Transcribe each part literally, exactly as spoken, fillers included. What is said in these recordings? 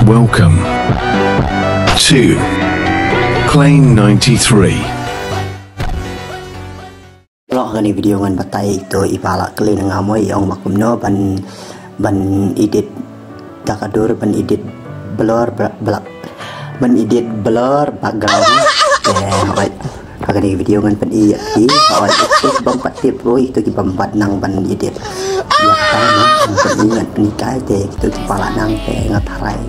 Welcome to Claim ninety-three. Long ha kane video ngan batai ito i ba la kylli na nga mo i ong ba kumno ban, ban edit da ka dur, ban edit blur, bla-, bla-, ban edit blur background. Te hoi, ha kane video ngan pyni ïa phi, hoi, ito ki bym pat tip ruh, ito ki bym pat nang ban edit. Ïa ka mo, ngan pyni, ngan pyni kai te ito ki ba la nang te nga tharai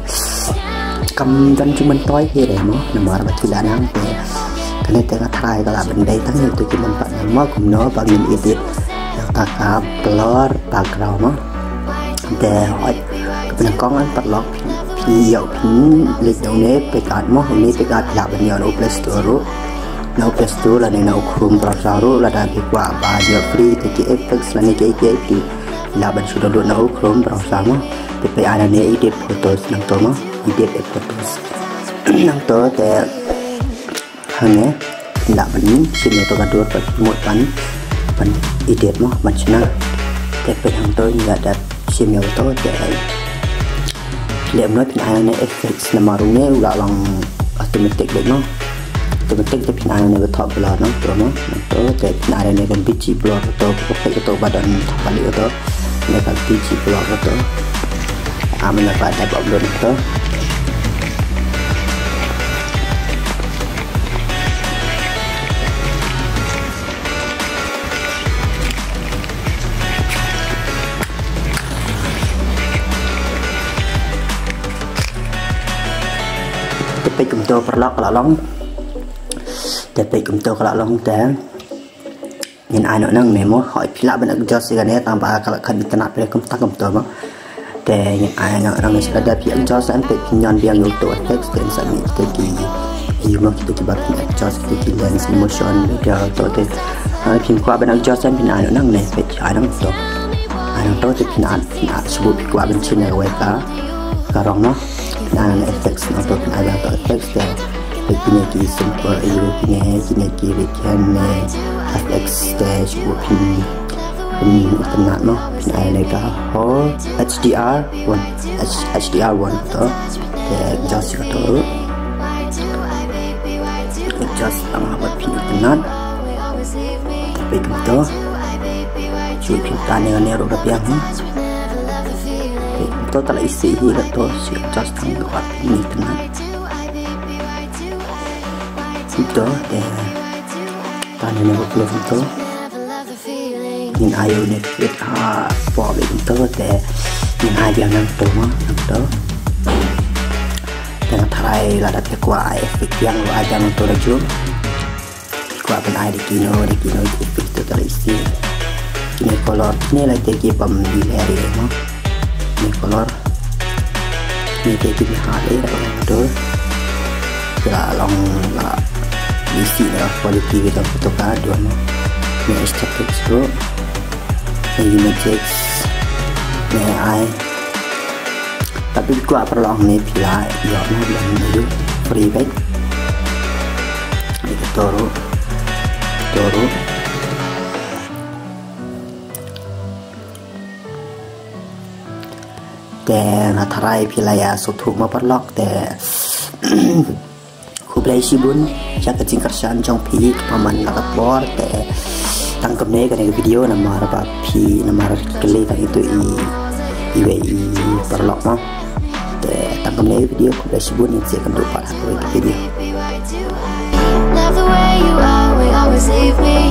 kam don jingmyntoi hi re mo, namar ba ki la nang te kane te nga tharai ka la ban dei tang ïa ito ki bym pat nang mo kumno ba ngin edit ïa ka, ka blur background mo. Te hoi, ka pynlong kong an paralok, phi ïoh phin leit na une page art mo, une page art lah ban ïoh na u Play Store ruh. Na u Play Store lane na u Chrome browser ruh, lada phi kwah ba ïoh free te ki effects lane ki, ki, ki, lah ban shu download na u Chrome browser mo. Te phi ai na ne edit photos nangto mo, edit photos. Nangto te hangne lah ban shim ïa to ka dur ba mut ban, ban edit mo, ban shna. Te phi hangto ïa da shim ïa to te leh mo phin ai ne effects namar une u la long automatic beit mo. Automatic te phin ai ne ba thoh blur nangto mo. Nangto te phin ai ne ban B G blur to, ko phi to ba don thapali to. Ne ka B G blur to. Am ne ba da ba blur to. Te peit kumto paralok ka la long. Te peit kumto ka la long te. Ngin ai noh nangne mo, hoi phi lah ban adjust ïa kane tang ba ka la khan internet phi kumta kumto mo. Te ngin ai noh nangne sha lada phi adjust em phi ñion biang ïa uto effects te sa mi te ki ïa mo kito ki ba phi adjust kito ki lens motion video to te. Phi kwah ban adjust em phi ai noh nangne phi ai noh to. Ai noh to te phi ai, phi ai shu phi kwah ban change ïa kawei ka, ka rong mo. Phi ai noh effects noh to phi ai noh to effects te. Peit kine ki simple, ïa kine, kine ki ri kine F X te shu phin, phin itynnad mo, phin ai ne ka ho H D R one, H-, H D R one to, te adjust ka to. Adjust tang haba phin itynnad. Peit kumto. Shu phin tane ne ruh ka biang hi. Peit kumto ta la isih hi ka to, shu adjust tang haba phin itynnad. Ito, te. Tang ïa une ba close ito. Ngin ai ïa une fit hapoh beit ito, te. Ngin ai biang nangto mo, nangto. Te nga tharai lada phi kwah ai effect biang ruh ai biang nangto da jur. Phi kwah ban ai da kino, da kino effect to ta la isih. Kine color, kine la te ki bym di leh mo. Kine color. Kine te ki bha leh da ka dur. Ki la long la bisi na quality ki dang photo ka dur mo. Kine aesthetics ruh. Kine magics. Kine ai. Tapi phi kwah paralok ne phi la ïoh na biang ne free beit. Kine to ruh. To ruh. Te nga tharai phi la ïa sngewthuh mo paralok te. Khublei shibun ïa ka jingkyrshan jong phi kaba man la ka por te. Tang kumne kane ka video namar ba phi namar kylli tang ito i, iwei i paralok mo. Te tang kumne ka video, khublei shibun, ngin sa ïakynduh pat ha kawei ka video. Love the way you are, we always leave me